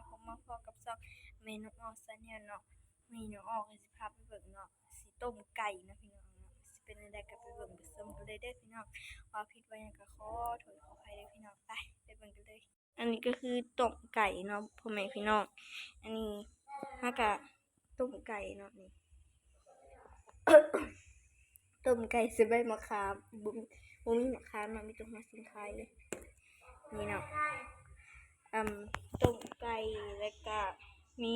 ພົບມາພໍ້ກັບຊ່ອງແມ່ນ້ອງອໍແຊນແນວເນາະ. ມື້ນີ້ນ້ອງອໍກໍຊິພາໄປເບິ່ງເນາະ ຊິຕົ້ມໄກ່ເນາະພີ່ນ້ອງເນາະ. ຊິເປັນແນວໃດກໍໄປເບິ່ງໄປຊົມກັນເລີຍເດີພີ່ນ້ອງ. ເວົ້າຜິດເວົ້າຫຍັງກໍຂໍໂທດຂໍອະໄພເດີພີ່ນ້ອງ. ໄປ ໄປເບິ່ງກັນເລີຍ. ອັນນີ້ກໍຄືຕົ້ມໄກ່ເນາະພໍ່ແມ່ພີ່ນ້ອງ. ອັນນີ້ເຮົາກໍຕົ້ມໄກ່ເນາະ ນີ້ ຕົ້ມໄກ່ໃສ່ໃບມະຂາມ. ບໍ່ມີ ບໍ່ມີມະຂາມເນາະ ມີແຕ່ຫົວສີໄຄ. ນີ້ເນາະ ອຳ ຕົ້ມໄກ່ ແລ້ວກະມີ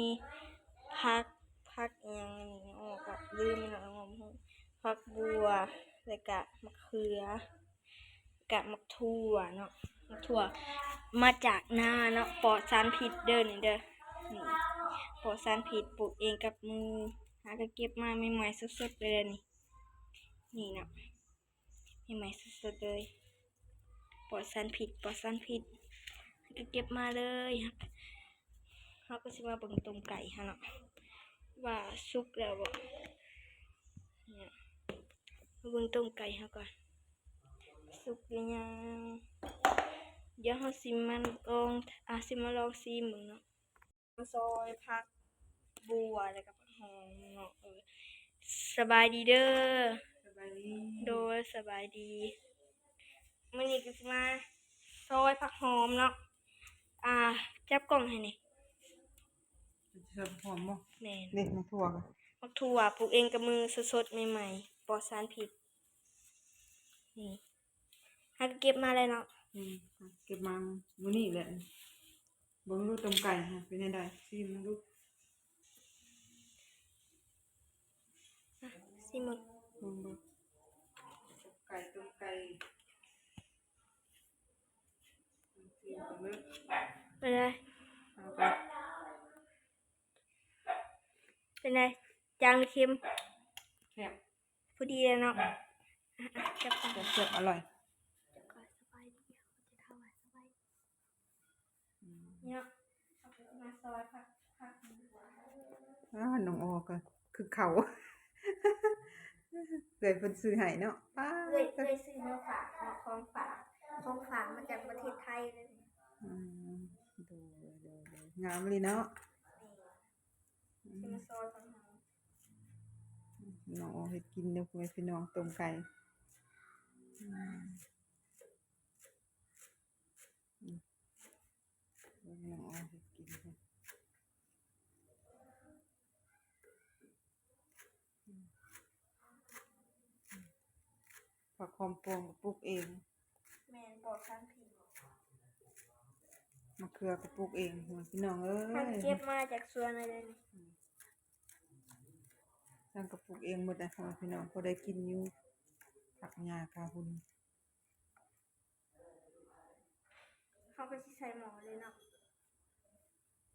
ຜັກ ຜັກອີ່ຫຍັງນີ້ ອອກ ລືມແລ້ວເນາະ ຜັກບົ່ວ ແລ້ວກະໝາກເຂືອ ກະໝາກຖົ່ວເນາະ ໝາກຖົ່ວມາຈາກນາເນາະ ປອດສານພິດເດີນີ້ເດີ. ນີ້ ປອດສານພິດ ປູກເອງກັບມື ຫາກໍເກັບມາໃໝ່ໆສົດໆເລີຍນີ້. ນີ້ເນາະ ໃໝ່ໆສົດໆເລີຍ ປອດສານພິດ ປອດສານພິດ ຫາກໍເກັບມາເລີຍ. ເຮົາກໍຊິມາເບິ່ງຕົ້ມໄກ່ເຮົາເນາະ ວ່າສຸກແລ້ວບໍ່. ນີ້ ມາເບິ່ງຕົ້ມໄກ່ເຮົາກ່ອນ ສຸກຫຼືຍັງ. ດຽວເຮົາຊິມາລອງ ອາ ຊິມາລອງຊີມເບິ່ງເນາະ. ມາຊອຍຜັກບົ່ວ ແລ້ວກໍຜັກຫອມເນາະ. ເອີ ສະບາຍດີເດີ. ສະບາຍດີ. ໂດຍ ສະບາຍດີ. ມື້ນີ້ກໍຊິມາຊອຍຜັກຫອມເນາະ. ອາ ຈັບກ້ອງໃຫ້ແດ່. ຊິຊອຍຜັກຫອມບໍ່? ແມ່ນ. ນີ້ໝາກຖົ່ວ ໝາກຖົ່ວ ປູກເອງກັບມື ສົດໆໃໝ່ໆ ປອດສານພິດ. ນີ້ ຫາກໍເກັບມາແລ້ວເນາະ. ອືມ ເກັບມາມື້ນີ້ແຫຼະ. ເບິ່ງດູຕົ້ມໄກ່ເປັນແນວໃດ ຊີມເບິ່ງດູ. ອະ ຊີມເບິ່ງ ເບິ່ງດູ ຕົ້ມໄກ່ ຕົ້ມໄກ່ ຊີມເບິ່ງເດີ. ເປັນໃດ? ເອົາໄປ ເປັນໃດ? ຈາງຫຼືເຄັມ? ແຊບ ພໍດີແລ້ວເນາະ. ອືມ ອະ ອະ ຈັບກ່ອນ ແຊບໆ ອະລ່ອຍ. ຈັບກ່ອນ ສະບາຍດີ ເຮົາຈະຖາມວ່າສະບາຍດີ. ອືມ ເນາະ ເຮົາກໍຊິມາຊອຍຜັກ ຜັກ ອາ ນ້ອງອໍກໍຄຶກເຂົ້າ ເອື້ອຍເພິ່ນຊື້ໃຫ້ເນາະ. ປ້າ ເອື້ອຍ ເອື້ອຍຊື້ມາຝາກເນາະ ຂອງຝາກ ຂອງຝາກມາຈາກປະເທດໄທເລີຍ. ອືມ ໂດຍ ໂດຍ ໂດຍ ງາມອີ່ຫຼີເນາະ. ແມ່ນ ອືມ ຊິມາຊອຍເພິ່ນເຮົາ. ນ້ອງອໍເຮັດກິນເດີພໍ່ແມ່ພີ່ນ້ອງ ຕົ້ມໄກ່. ອືມ ອືມ ເບິ່ງນ້ອງອໍເຮັດກິນເດີ. ອືມ ອືມ ຜັກຫອມປອງກໍປູກເອງ. ແມ່ນ ປອດສານພິດ. ມະເຂືອກໍປູກເອງ ພີ່ນ້ອງເອີຍ ເກັບມາຈາກສວນເລີຍເດ້ນີ້. ອືມ ຊ່າງກໍປູກເອງໝົດເດ້ ພີ່ນ້ອງ ພໍໄດ້ກິນຢູ່ ຜັກຫຍ້າຄາຮຸນ. ເຮົາກໍຊິໃສ່ໝໍ້ເລີຍເນາະ.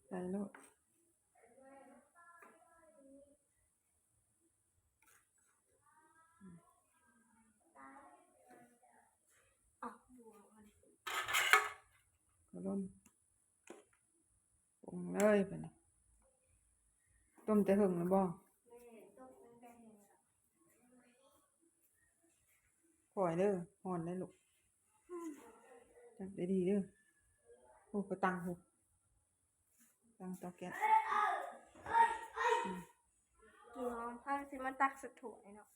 ໃສ່ໂລດ. ອາ ບໍ່ເອົາອັນ ກໍລົງ ປົງເລີຍບາດນີ້. ຕົ້ມແຕ່ເຫິງແລ້ວບໍ່? ແມ່ນ ຕົ້ມຕັ້ງແຕ່ເຫິງແລ້ວ. ຄ່ອຍເດີ ຮ້ອນເດີລູກ ຈັບດີໆເດີ. ໂອ້ ກໍຕັ້ງພຸ້ນ ຕັ້ງເຕົາແກັສ. ອືມ ກິນຫອມ ພາຊິມາຕັກໃສ່ຖ້ວຍເນາະ.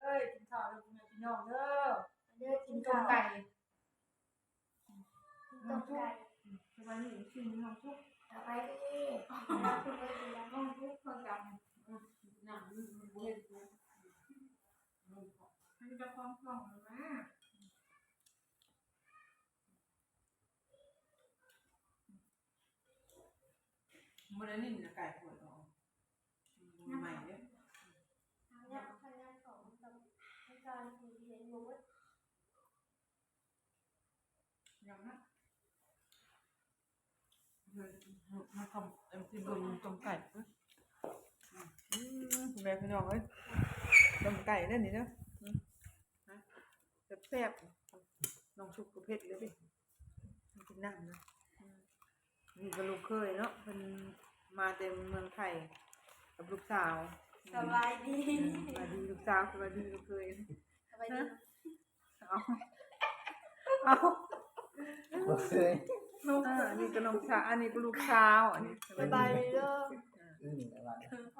ເອີຍ ກິນເຂົ້າເດີພໍ່ແມ່ພີ່ນ້ອງເດີ. ເດີ ກິນຕົ້ມໄກ່ ກິນຕົ້ມໄກ່. ອືມ ສະບາຍດີ ກິນນ້ຳຊຸບ. ສະບາຍດີ ນ້ຳຊຸບ ເອີຍ ກິນນ້ຳຊຸບ ເພິ່ນກັນ. ອືມ ນ້ຳມັນບໍ່ເຫັນ ມັນຈະຄອງໆ ມາ. ບໍ່ໄດ້ຍິນນະ ໄກ່ເປີດອອກ ໃໝ່ເດ້. ຍັງນະ ເອີ ມາທຳ ເອັມຊີ ເບິ່ງຕົ້ມໄກ່. ອືມ ແມ່ພີ່ນ້ອງເອີຍ ຕົ້ມໄກ່ເດ້ນີ້ເດີ. ອືມ ແຊບໆ ນ້ອງຊຸບກໍເຜັດເລີຍເດ້. ກິນນ້ຳນະ. ອືມ ນີ້ກໍລູກເຂີຍເນາະ ເພິ່ນມາແຕ່ເມືອງໄທກັບລູກສາວ. ສະບາຍດີ ອືມ ສະບາຍດີລູກສາວ ສະບາຍດີລູກເຂີຍ. ສະບາຍດີ. ຮະ? ເອົາ ເອົາ ບໍ່ເຄີຍ ນ້ອງ ອ່າ ອັນນີ້ກໍນ້ອງສາວ ອັນນີ້ກໍລູກສາວ ອັນນີ້ ສະບາຍດີເດີ ອືມ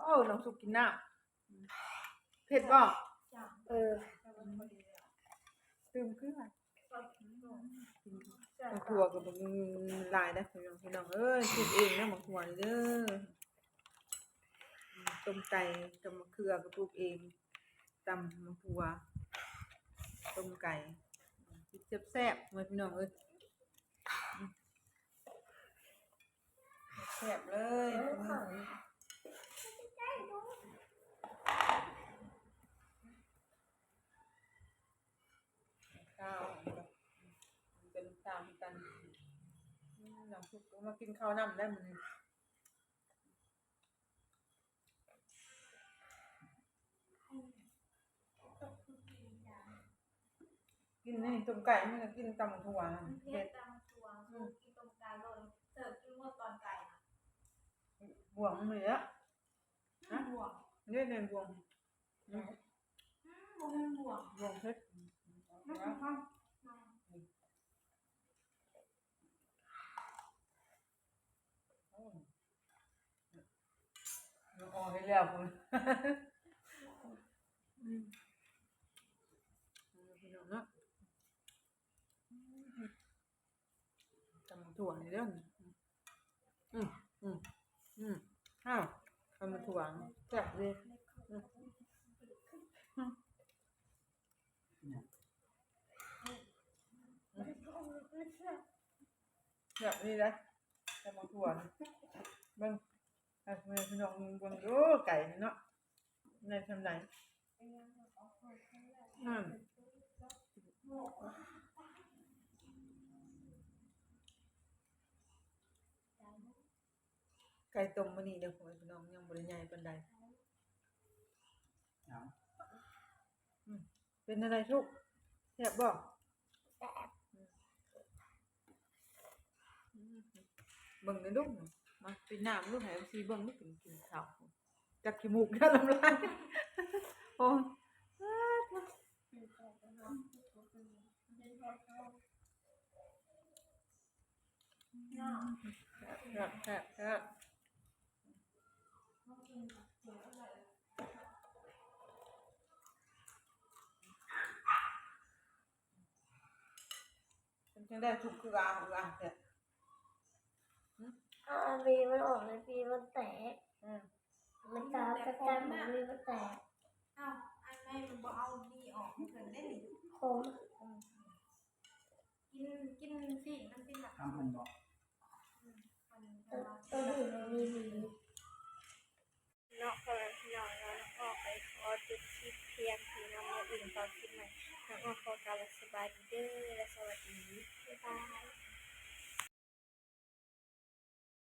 ໂອ້ ນ້ອງສຸກກິນນ້ຳ ເຜັດບໍ່? ເອີ ຕື່ມເກືອ ບັກຖົ່ວກໍບໍ່ມີຫຼາຍເດ້ ພີ່ນ້ອງ ພີ່ນ້ອງເອີຍ ປູກເອງເດີ ບັກຖົ່ວນີ້ເດີ ຕົ້ມໄກ່ກັບໝາກເຂືອກໍປູກເອງ ຕຳໝາກຖົ່ວ ຕົ້ມໄກ່ ກິນແຊບໆ ເອີຍ ພີ່ນ້ອງເອີຍ. ແຊບເລີຍ ເອີ ເປັນຕາມກັນ ອືມ ນ້ອງສຸກມາກິນເຂົ້ານຳໄດ້ມື້ນີ້. ກິນນີ້ຕົ້ມໄກ່ ມັນກໍກິນຕຳຖົ່ວ ເຜັດ ເຜັດຕຳຖົ່ວ ອືມ ກິນຕົ້ມໄກ່ໂລດ ເສີບກິນໝົດຕອນໄກ່ນະ ບ່ວງນີ້ແຫຼະ ຮະ ບ່ວງ ນີ້ແມ່ນບ່ວງ ອືມ ອືມ ບໍ່ແມ່ນບ່ວງ ບ່ວງເຜັດ ອືມ ໂອ້ຍ ນ້ອງອໍເຮັດແລ້ວພຸ້ນ ອືມ ພີ່ນ້ອງເນາະ ຕຳຖົ່ວນີ້ເດີ ອືມ ອືມ ອືມ ອ້າວ ຕຳຖົ່ວແຊບເລີຍ ອືມ. ແບບນີ້ນະ ຕຳໝາກຖົ່ວ ເບິ່ງ ໃຫ້ພໍ່ແມ່ພີ່ນ້ອງເບິ່ງດູ ໄກ່ນີ້ເນາະ ໃຫຍ່ສ່ຳໃດ ນັ້ນ ໄກ່ຕົ້ມມື້ນີ້ເດີ ພໍ່ແມ່ພີ່ນ້ອງ ຍັງບໍ່ໄດ້ໃຫຍ່ປານໃດ ເອົາ ອືມ ເປັນຈັ່ງໃດ ສຸກ ແຊບບໍ່? ແຊບ ອືມ ເບິ່ງເດີລູກ ມາ ປິດໜ້າລູກ ໃຫ້ເອັຟຊີເບິ່ງລູກ ກິນ ກິນເຂົ້າ ຈັບຂີ້ມູກ ນ້ຳລາຍ ໂອ້ຍ ແຊບ ແຊບ ແຊບ ເປັນຈັ່ງໃດ ທຸກຄືອາ ອາແທ້ ຮຶ ອາ ບີມັນອອກ ແລ້ວບີມັນແຕກ ອືມ ມັນຕາມກັນ ແຕ່ຂມນະ ບີມັນແຕກ ອ້າວ ອັນໃດມັນບໍ່ເອົາບີອອກ ມັນເປັນໄດ້ນີ້ ຂົມ ອືມ. ກິນ ກິນຊີ້ນມັນຕິລະ ທຳເພິ່ນບອກ ອືມ ໂຕ ໂຕນີ້ມັນມີດີເນາະ ພໍ່ແມ່ພີ່ນ້ອງເນາະ ນ້ອງອໍກໍຂໍຈົບຄລິບພຽງເທົ່ານີ້ເນາະ ມື້ອື່ນເຂົ້າຄລິບໃໝ່ ນ້ອງອໍຂໍກ່າວວ່າສະບາຍດີເດີ ແລະ ສະຫວັດດີ ບາຍບາຍ.